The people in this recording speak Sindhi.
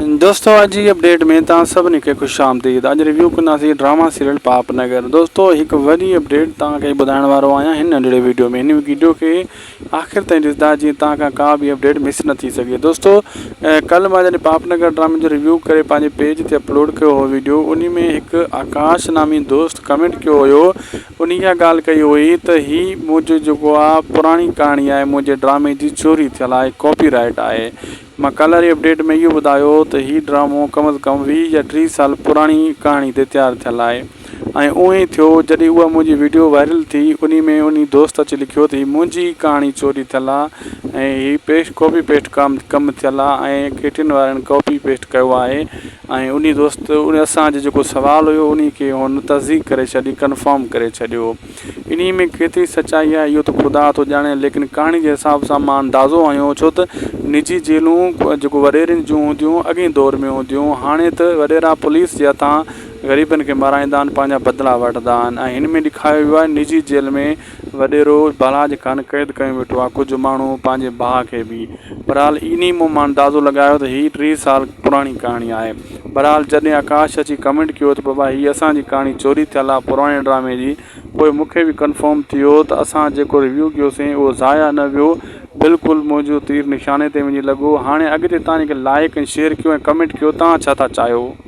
دوستو اڄ جي اپڊيٽ ۾ توهان سڀني کي خوش آمديد اڄ ريويو ڪنداسين ڊراما سيريل پاپ نگر دوستو هڪ وڏي اپڊيٽ توهان کي ٻڌائڻ وارو آهيان هن ننڍڙي ويڊيو ۾ هن ويڊيو کي آخر تائين ڏسندا جيئن توهان کان ڪا به اپڊيٽ مس نه ٿي سگهي دوستو ڪل مان جڏهن پاپ نگر ڊرامي جو ريويو ڪري پنهنجي پيج تي اپلوڊ ڪيو هو ويڊيو انهي ۾ هڪ آڪاش نامي دوست ڪمينٽ ڪيو هيو انهي اها ڳالهه ڪئي هئي ته هي منهنجو جيڪو آهي پراڻي ڪهاڻي آهي منهنجي ڊرامي جي چوري ٿيل آهي ڪاپي رائيٽ آهي مان ڪالهه واري اپڊيٽ ۾ اهو ٻڌايو هو ته هي ڊرامو ڪم از ڪم 20 يا 30 سال پراڻي ڪهاڻي تي تيار ٿيل آهي ۽ اونئين ئي ٿيو جڏهن اها منهنجي وڊيو وائرل ٿي انهي ۾ انهي دوست اچي لکيو ته هي منهنجي ئي ڪهاڻي چوري ٿيل آ ۽ هي پيسٽ ڪاپي پيسٽ ڪم ڪم ٿيل آ ۽ ڪي ٽي اين وارن ڪاپي پيسٽ ڪيو آهي ۽ انهي دوست اسان جو جيڪو سوال هيو انهي کي هن تصديق ڪري ڇڏي ڪنفرم ڪري ڇڏيو. انهيء ۾ ڪيتري سچائي آهي، اهو ته خدا ٿو ڄاڻي، ليڪن ڪهاڻي جي حساب سان مان اندازو هنيو، ڇو ته نجي جيلون جيڪو وڏيرن جون هونديون اڳئين دور ۾ هونديون، هاڻي ته وڏيرا پوليس جي هٿان غريبن کي مارائيندا آهن، پنهنجا بدلا وٺندا آهن ۽ هن ۾ ڏيکايو ويو آهي نجي جيل ۾ وڏيرو بلاج خان قيد ڪيو ويٺو آهي، ڪجهه ماڻهو پنهنجي ڀاء کي به. بهرحال انهي مون مان اندازو لڳايو ته هي 30 سال پراڻي ڪهاڻي آهي. بهرحال جڏهن آڪاش اچي ڪمينٽ ڪيو ته بابا هي اسان جي ڪهاڻي چوري ٿيل آ پراڻي ڊرامي جي پوء مونکي به ڪنفرم ٿي ويو ته اسان جيڪو ريويو ڪيوسين اهو ضايع نه ويو بلڪل منهنجو تير نشاني تي وڃي لڳو هاڻي اڳتي توهان کي لائيڪ ۽ شيئر ڪيو ۽ ڪمينٽ ڪيو توهان ڇا ٿا چاهيو.